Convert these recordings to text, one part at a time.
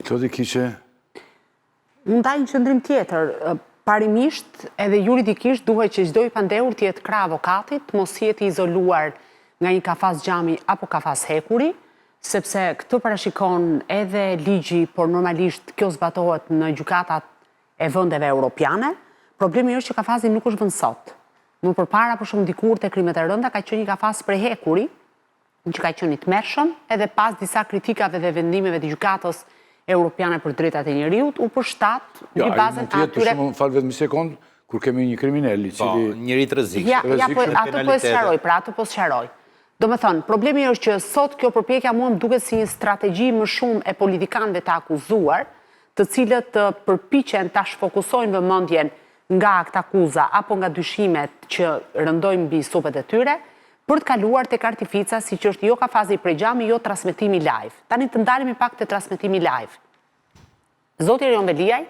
Klodi Kishe? Unë ndaj një qëndrim tjetër. Parimisht edhe juridikisht duhet që çdo i pandehur të jetë krah avokatit, mos jetë i izoluar nga një kafaz xhami apo kafaz hekuri, sepse këtë parashikon edhe ligji, por normalisht kjo zbatohet në gjykatat e vendeve europiane. Problemi është që kafazi nuk është vënë sot. Më përpara, për shembull dikur te krimet e rënda ka qenë një kafaz prej hekuri, që ka qenë i tmerrshëm, edhe pas disa kritikave dhe vendimeve të Gjykatës Europiane për Drejtat e Njeriut, u përshtat jo, mbi bazën e atyre... Për shembull, fal vetëm një sekondë, kur kemi një kriminel i po, cili... Njeri të rrezikshëm. Ja, ja, po, atë po e sqaroj, pra atë po sqaroj. Domethënë, problemi është që sot kjo përpjekja mua më duket si një strategji më shumë e politikanëve të akuzuar, të cilët përpiqen ta shfokusojnë vëmendjen nga aktakuza apo nga dyshimet që rëndojnë mbi supet e tyre, për të kaluar tek artifica siç është jo kafazi prej xhami, jo transmetimi live. Tani të ndalemi pak te transmetimi live. Zoti Erion Veliaj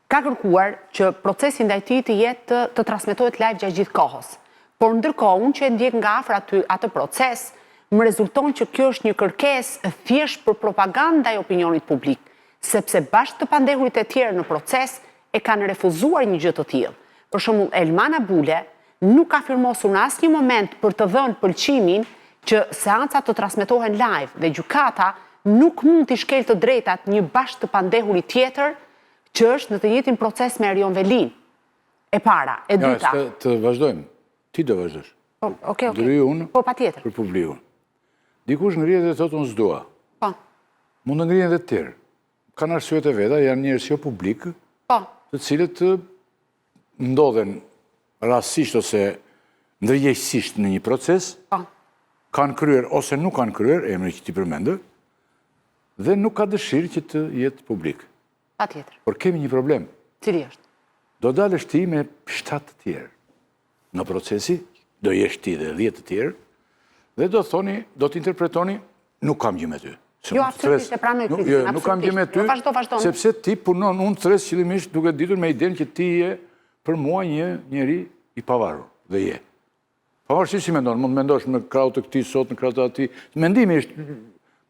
ka kërkuar që procesi ndaj tij të jetë të transmetohet live gjatë gjithë kohës. Por ndërkohë unë që e ndjek nga afër aty atë proces, më rezulton që kjo është një kërkesë thjesht për propagandë ndaj opinionit publik, sepse bashkë të pandehurit e tjerë në proces e kanë refuzuar një gjë të tillë. Për shembull, Elmana Bule nuk ka firmosur në asnjë moment për të dhënë pëlqimin që seancat të transmetohen live dhe gjykata nuk mund t'i shkelë të drejtat një bashkë të pandehuri tjetër që është në të njëjtin proces me Erion Velinë. E para, e dyta. Ja, të vazhdojmë. Ti do vazhdosh. Po, okay, okay. Ndërhyj unë po, patjetër. Për publikun. Dikush ngrihet dhe thotë unë s'dua. Po. Mund të ngrihen dhe të tjerë. Kanë arsyet e veta, janë njerëz jo publik, po. të cilët ndodhen rastësisht ose ndërgjegjësisht në një proces, po. kanë kryer ose nuk kanë kryer, emri që ti përmende, dhe nuk ka dëshirë që të jetë publik. Patjetër. Por kemi një problem. Cili është? Do dalësh ti me 7 të tjerë. Nga procesi, do jesh ti dhe 10 të tjerë, dhe do thoni, do të interpretoni, nuk kam gjë me ty. Jo, absolutisht e pranoj kritikën, jo, nuk kam gjë me ty, vazhdo, vazhdo. Sepse ti punon, unë të thërras qëllimisht duke ditur me idenë që ti je për mua një njeri i pavarur, dhe je. Pavarësisht si mendon, mund të mendosh në krah të këtij sot, në krah të atij. Mendimi është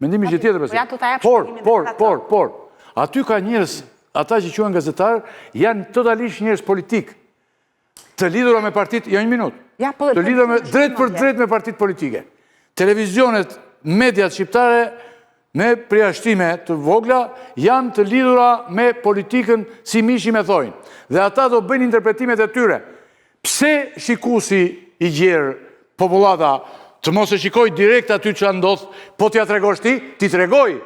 mendimi është tjetër pastaj. Po por, por, por, por, aty ka njerëz, ata që quhen gazetarë, janë totalisht njerëz politikë. Të lidhura me partitë, jo një minutë. Ja, po, të lidhura me drejtpërdrejt me partitë politike. Televizionet, mediat shqiptare me përjashtime të vogla janë të lidhura me politikën si mishi me thoin. Dhe ata do bëjnë interpretimet e tyre. Pse shikuesi i gjerë, popullata, të mos e shikojë direkt aty ça ndodh, po t'ia tregosh ti, t'i tregoj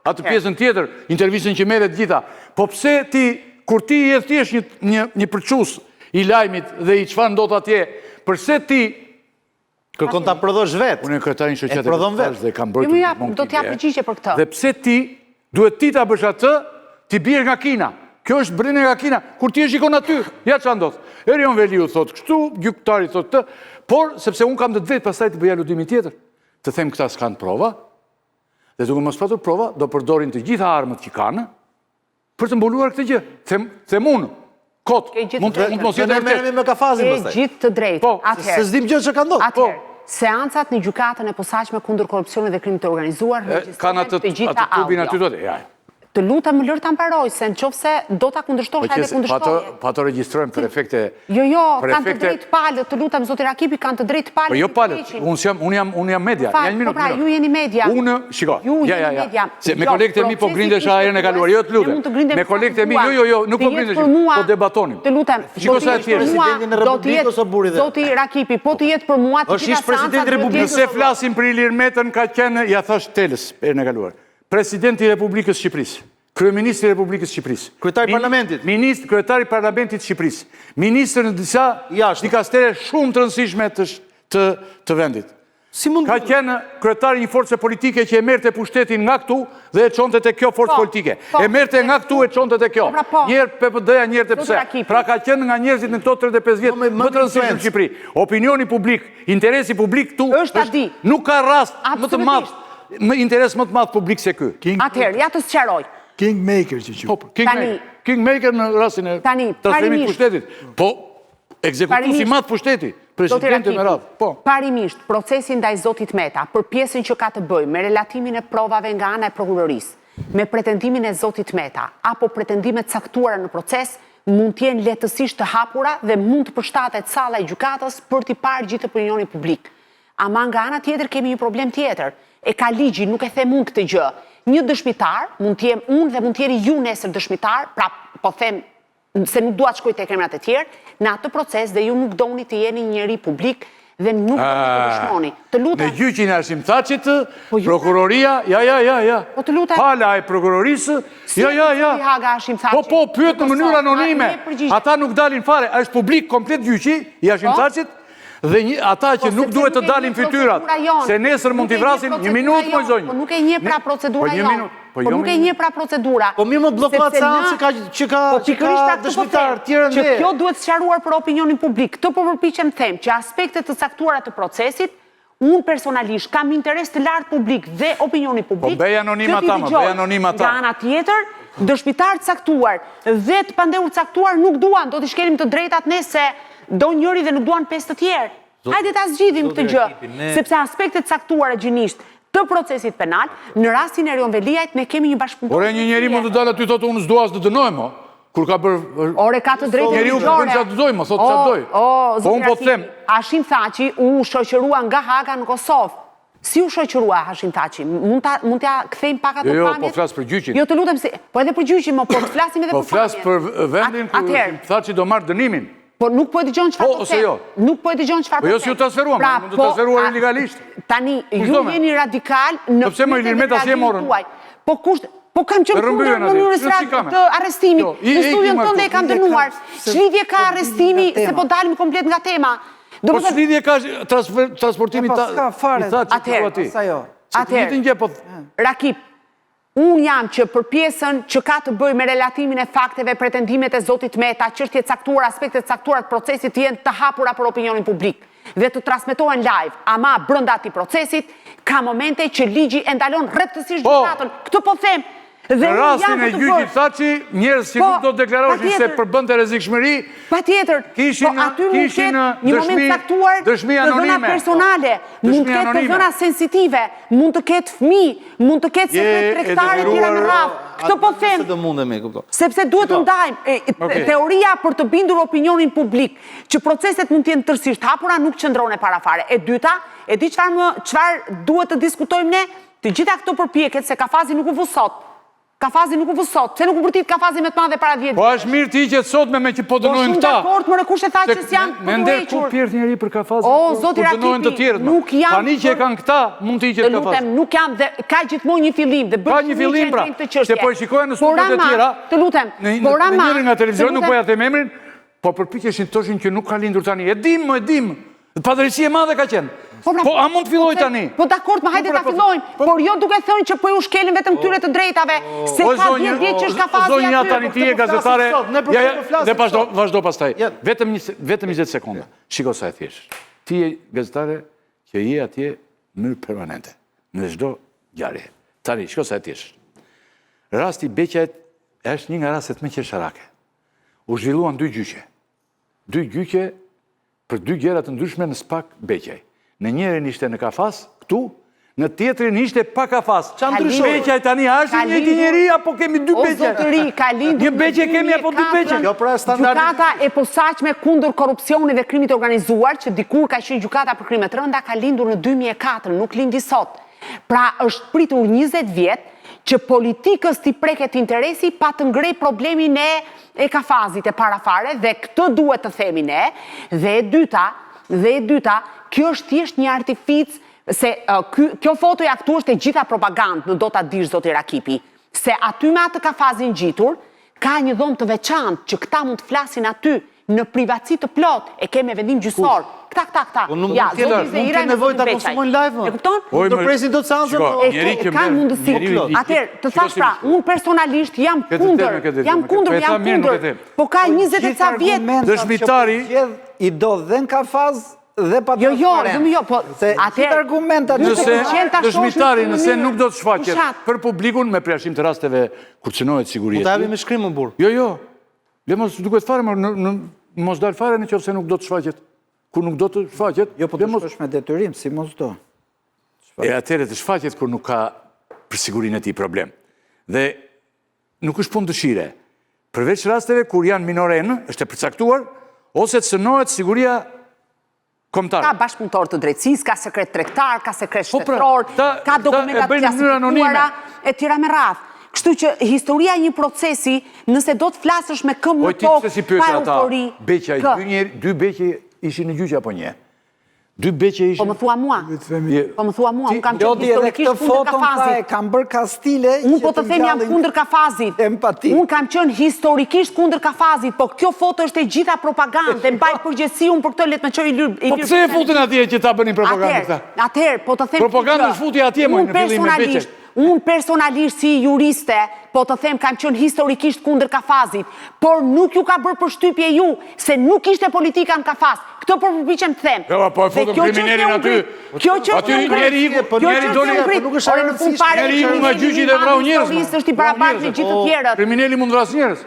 atë pjesën tjetër, intervistën që merret gjitha. Po pse ti, kur ti je thjesht një, një, një përçues i lajmit dhe i çfarë ndodh atje, përse ti Kërkon ta prodhosh vetë. Unë kryetari i shoqatës E prodhon vetë. dhe kam mbrojtur Jo, ja, gjithmonë do këtë t'jap ide. përgjigje për këtë. Dhe pse ti duhet ti ta bësh atë, ti biesh nga Kina. Kjo është rënie nga Kina. Kur ti e shikon aty, ja çfarë ndodh. Erion Veliu thotë kështu, gjyqtari thotë këtë, por sepse unë kam të drejtë pastaj të bëj aludimin tjetër. Të them këta s'kanë prova. Dhe duke mos patur prova, do përdorin të gjitha armët që kanë për të mbuluar këtë gjë. Them, them unë. Kot. Mund të mund të mos jetë Ne merremi me kafazin pastaj. Ke gjithë të drejtë. Po, atëherë. Se s'dim gjë që ka ndodhur. Po. Atëherë, seancat në gjykatën e posaçme kundër korrupsionit dhe krimit të organizuar regjistrohen të gjitha atë tubin aty audio. do të. Ja. Të lutem më lër ta mbaroj, se në qoftë se do ta kundërshtosh, Po hajde kundërshtoje. Po ato regjistrojmë për efekte... Jo, jo, kanë të drejtë palët, të lutem, zoti Rakipi, kanë të drejtë palët. Po jo palët, unë jam, unë jam, unë jam media, ja një minutë. Po pra, ju jeni media. Unë, shiko, ju ja, ja, jeni ja. Se me jo, kolegët e mi po grindesha herën e kaluar, jo të lutem. Me kolegët e mi, jo, jo, jo, nuk po grindeshim, po debatonim. Të lutem, shiko sa e thjeshtë. Presidentin e Republikës o burri dhe. Zoti Rakipi, po të jetë për mua të gjitha seancat. Është ish Nëse flasim për Ilir Metën ka qenë, ja thashë Telës herën e kaluar. Presidenti i Republikës së Shqipërisë, Kryeministri i Republikës së Shqipërisë, Kryetari i Parlamentit, Ministri, Kryetari i Parlamentit të Shqipërisë, ministër në disa dikastere shumë të rëndësishme të të të vendit. Si mund Ka qenë kryetari i një force politike që e merrte pushtetin nga këtu dhe e çonte te kjo forcë po, politike. Po. E merrte nga këtu e çonte te kjo. Po, pra, po. Një herë PPD-ja, një herë te PS. Pra ka qenë nga njerëzit në këto 35 vjet më të rëndësishëm në Shqipëri. Opinioni publik, interesi publik këtu është nuk ka rast më të madh Më interes më të madh publik se ky. Atëherë, ja të sqaroj. Kingmaker që quhet. Po, po, kingmaker. Kingmaker në rastin e transferimit të pushtetit. Po, ekzekutues i madh pushteti, presidenti me radhë. Po. Parimisht, procesi ndaj zotit Meta, për pjesën që ka të bëjë me relatimin e provave nga ana e prokurorisë. me pretendimin e zotit Meta, apo pretendime të caktuara në proces, mund të jenë lehtësisht të hapura dhe mund të përshtatet salla e gjykatës për t'i parë gjithë opinioni publik. Ama nga ana tjetër kemi një problem tjetër. E ka ligji, nuk e them unë këtë gjë. Një dëshmitar, mund të jem unë dhe mund të jeni ju nesër dëshmitar, pra po them se nuk dua të shkoj tek emrat e tjerë, në atë proces dhe ju nuk doni të jeni njeri publik dhe nuk doni të dëshmoni. Të lutem. Në gjyqin e Hashim Thaçit, po prokuroria, ja, ja, ja, ja. Po të lutem. Pala e prokurorisë, ja, ja, ja. Po, po, pyet në mënyrë anonime. Ata nuk dalin fare, është publik komplet gjyqi i Hashim po? Thaçit, dhe një, ata që po, nuk duhet të dalin fytyrat, se nesër mund t'i vrasin, një minutë, moj zonjë. Po nuk e njeh pra procedura po, jonë. Po, po jo nuk e njeh pra procedura. Po mirë më bllokohet seancë ka që ka po, që ka pra dëshmitar tjerë Që kjo duhet sqaruar për opinionin publik. Këtë po përpiqem të them që aspekte të caktuara të procesit Unë personalisht kam interes të lartë publik dhe opinioni po publik po bëj anonim ata, më bëj anonim ata. Nga ana tjetër, dëshmitarë të caktuar dhe të pandehur të caktuar nuk duan, do t'i shkelim të drejtat ne se do njëri dhe nuk duan pesë të tjerë. Hajde ta zgjidhim këtë gjë, sepse aspekte të caktuara gjinisht të procesit penal, në rastin e Erion Veliajt ne kemi një bashkëpunëtor. Ore një njeri mund të dalë aty thotë unë s'dua as të dënohem, mo. Kur ka bërë Ore ka të drejtë Njeriu bën çfarë të dojë, mo thotë çfarë dojë. O, po unë po them, Hashim Thaçi u shoqërua nga Haga në Kosovë. Si u shoqërua Hashim Thaçi? Mund ta mund t'ia kthejmë pak ato jo, jo, pamjet? Jo, po flas për gjyqin. Jo, të lutem se po edhe për gjyqin, mo, po të flasim edhe po për pamjet. Po flas për vendin ku Hashim Thaçi do marrë dënimin. Po nuk po e dëgjon çfarë po, po them. Jo. Nuk po e dëgjon çfarë po, po jo si u transferuam, pra, mund të po, transferuar ilegalisht. Tani ju jeni radikal në Po pse më Ilir Meta si e morën? Po kush Po kam qenë kundër mënyrës të arrestimit. Jo, në studion tënde e kam dënuar. Ç'lidhje ka arrestimi se po dalim komplet nga tema. Po ç'lidhje ka transportimi ta i tha që Atëherë, Atëherë, po- Rakip, Unë jam që për pjesën që ka të bëjë me relatimin e fakteve, pretendimet e zotit Meta, çështje të caktuara, aspekte të caktuara të procesit të jenë të hapura për opinionin publik dhe të transmetohen live, ama brenda atij procesit ka momente që ligji e ndalon rreptësisht Po. gjykatën. Këtë po them. Në Dhe unë jam rastin për e të gjyqit bërë. Thaçi, njerëz që Po, nuk do të deklaroheshin se patjetër. përbënte rrezikshmëri, Patjetër, po kishin aty mund të kishin ketë një moment dëshmi caktuar dëshmi të dhëna anonime. personale, mund Dëshmi të ketë të anonime. dhëna sensitive, mund të ketë fëmijë, mund të ketë Je sekret e tregtare e tjera me detyruar radhë. Këtë po them. Se do mundemi, kupto. Sepse duhet të ndajmë Okej. teoria për të bindur opinionin publik që proceset mund të jenë tërësisht hapura nuk qëndron e para fare. E dyta, e di çfarë më çfarë duhet të diskutojmë ne? Të gjitha këto përpjekjet se kafazi nuk u vu sot. Kafazi nuk u vu sot. Pse nuk u bërtit kafazi me të madhe para 10 Po vjetësh? është mirë të hiqet sot me me që po Po dënojnë shumë këta. dakord, more kush e tha që s'janë për Me t'u nder ku hequr. pjerrët njeri për kafazin O, kur zoti kur dënohen të Rakipi, tjerët. më. nuk jam Tani që e për kanë këta, mund të hiqet Të kafazi. lutem, nuk jam dhe ka gjithmonë një fillim dhe Ka bën një shumë fillim mirë që pra, e ngrenë këtë çështje. se po e shikoja në Por studiot e ama, tjera. të lutem, Në por në ama, njërin nga të televizionet, nuk lutem, po ja them emrin, po përpiqeshin të thoshin që nuk ka lindur tani. E dim, më e dim. Padrejtësi e madhe ka qenë. Po, pra, Po a mund të filloj po, tani? Po dakord, më hajde Po, pra, ta po, fillojmë, po- por jo duke thënë që po ju shkelin vetëm këtyre të drejtave, se O ka zonjë, 10 vjet që është kafazi zonja aty. tani po ti je këtë po flasim gazetare. sot, ne për Ja, këtë ja, po flasim dhe vazhdo, sot. vazhdo pastaj. Ja. Vetëm një vetëm 20 sekonda. Shiko sa e thjeshtë. Ti je gazetare që je atje në mënyrë permanente, në çdo ngjarje. Tani, shiko sa e thjeshtë. Rasti i Beqajt është një nga rastet më qesharake. U zhvilluan dy gjyqe. Dy gjyqe për dy gjëra të ndryshme në Spak Beqaj. Në njërin ishte në kafas, këtu, në tjetrin ishte pa kafas. Ça ndryshoi? Beqaj tani a është i njëjti njeri apo kemi dy O Beqaj? zotëri, ka lindur Një Beqaj kemi apo dy Beqaj? Jo, pra, standardi- Gjykata e posaçme kundër korrupsionit dhe krimit të organizuar, që dikur ka qenë gjykata për krime të rënda, ka lindur në 2004, nuk lindi sot. Pra është pritur 20 vjet që politikës t'i preket interesi pa të ngrej problemin e e kafazit e para fare dhe këtë duhet të themi ne. Dhe e dyta, dhe e dyta, kjo është thjesht një artificë se ky, kjo fotoja këtu është e gjitha propagandë, në do ta dish zoti Rakipi, se aty me atë kafazin ngjitur ka një dhomë të veçantë që këta mund të flasin aty në privatësi të plotë, e ke me vendim gjyqësor. Këta, këta, këta. Po nuk Ja, mund të zoti mund Zeira të me nevojë zotin ta Beqaj. konsumojnë live, më. E kupton? Oj, Do presin dot seancën, Shiko, po. E njeri që ka merr- mundësi. njeriu i- Atëherë, të Shiko thash si pra, më shkruan. unë personalisht jam Këtë kundër, temë, këtë jam temë, kundër, po e tha jam mirë, nuk e kundër. them. Po ka 20 e ca vjet. Dëshmitari- I do dhe në kafaz dhe pa Jo, jo, transparent. jo, jo, po Se gjithë argumentat që Nëse pëlqen ta shohësh në dëshmitari, këtë nëse mënyrë. nuk do të shfaqet Fushat. për publikun me përjashtim të rasteve kur cënohet siguria. Po ta japim me shkrim më burr. Jo, jo. Le mos duket fare, më, në, në, mos dal fare në qoftë se nuk do të shfaqet. Kur nuk do të shfaqet, Jo, po le të mos shkosh me detyrim, si mos do. E atëherë të shfaqet kur nuk ka për sigurinë e tij problem. Dhe nuk është punë dëshire. Përveç rasteve kur janë minorenë, është e përcaktuar, ose të cënohet siguria kombëtare. Ka bashkëpunëtorë të drejtësisë, ka sekret tregtar, ka sekret Po pra, shtetëror, ka dokumenta të klasifikuara, e tjera me radhë. Kështu që historia e një procesi, nëse do të flasësh me këmbë po në tokë, pa eufori... Beqaj, dy Beqe ishin në gjyq apo një? Dy Beqe ishin... Po më thua mua, po më thua mua, unë kam qenë historikisht kundër Kafazit. E kam bërë kastile Unë po të them jam kundër Kafazit. Empati. Unë kam qenë historikisht kundër Kafazit, po kjo foto është e gjitha propagandë dhe mbaj përgjegjësi unë për këtë le të më çojë Ilir. Po pse e futën atje që ta bënin propagandë këta? Atëherë, po të them Propagandë është futja atje më në fillim me Beqe. Unë personalisht si juriste, po të them kam qenë historikisht kundër Kafazit, por nuk ju ka bërë përshtypje ju se nuk ishte politika në Kafaz. Këtë po përpiqem të them. Jo, po e futën kriminelin aty. Kjo që aty njeri iku, po njeri doli, po nuk është Ore në fund fare njeri iku nga gjyqi dhe vrau njerëz. Historisë është i barabartë me gjithë të tjerët. Krimineli mund vrasë njerëz.